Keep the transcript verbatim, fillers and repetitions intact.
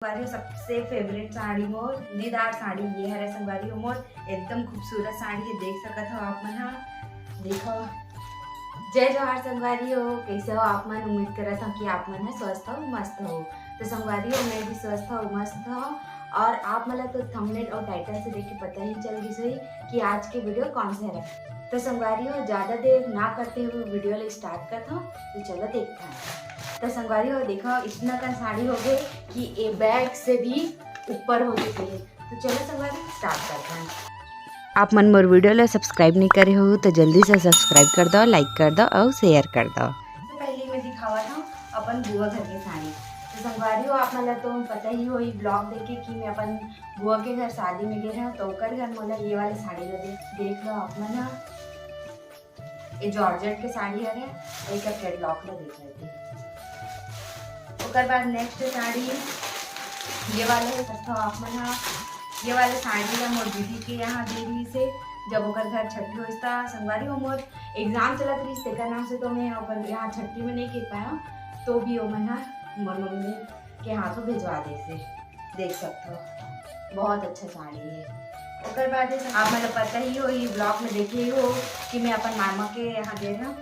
संगवारी हो, सबसे फेवरेट साड़ी मोर, जालीदार साड़ी ये हरे संगवारी हो मोर, एकदम खूबसूरत साड़ी हे, देख सकत हो आप मन ह। देखो, जय जोहार संगवारी हो, कैसे हो आप मन? उम्मीद करत हव कि आप मन ह स्वस्थ हो, मस्त हो। तो संगवारी हो, मैं भी स्वस्थ हो, मस्त हो। और आप मन ला तो थंबनेल और टाइटल से देख के पता ही चल गिस होही कि आज के वीडियो कौन से हरे। तो संगवारी हो, ज्यादा देर ना करते हुए वीडियो ला स्टार्ट करत हव। तो चलो देखते हैं। तो संगवारी हो, देखो, इतना कन साड़ी हो गए कि ये बैग से भी ऊपर हो चुके हैं। तो चलो संगवारी, स्टार्ट करते हैं। आप मन मोर वीडियो ला सब्सक्राइब नहीं करे हो तो जल्दी से सब्सक्राइब कर दो, लाइक कर दो और शेयर कर दो। सबसे पहले मैं दिखावत हव अपन बुआ घर के साड़ी। तो संगवारी हो, आप मन ला तो पता ही होही ब्लॉग देख के कि मैं अपन बुआ के घर शादी में गे रहेंव, तो ओकर घर मोला ये वाले साड़ी ला दे, देख लो आप मन ह। ये जॉर्जेट के साड़ी हरे, एकर कैटलॉग ला देख लेते हैं। ओकर बाद नेक्स्ट साड़ी, ये वाले हे, सस्ता आप मन ह। ये वाले साड़ी ला मोर दीदी के यहाँ दे रहिस हे, जब ओकर घर छट्ठी होइस त संगवारी हो मोर एग्जाम चलत रहिस, तेकर नाम से तो मैं ओकर यहाँ छट्ठी में नहीं गे पाएंव, तो भी ओमन ह मोर मम्मी के हाथों भेजवा देस हे। देख सकत हो, बहुत अच्छा साड़ी हे। ओकर बाद ये आप मन ला पता ही होही, ब्लॉग में देखे ही हो कि मैं अपन मामा के यहाँ गे रहेंव,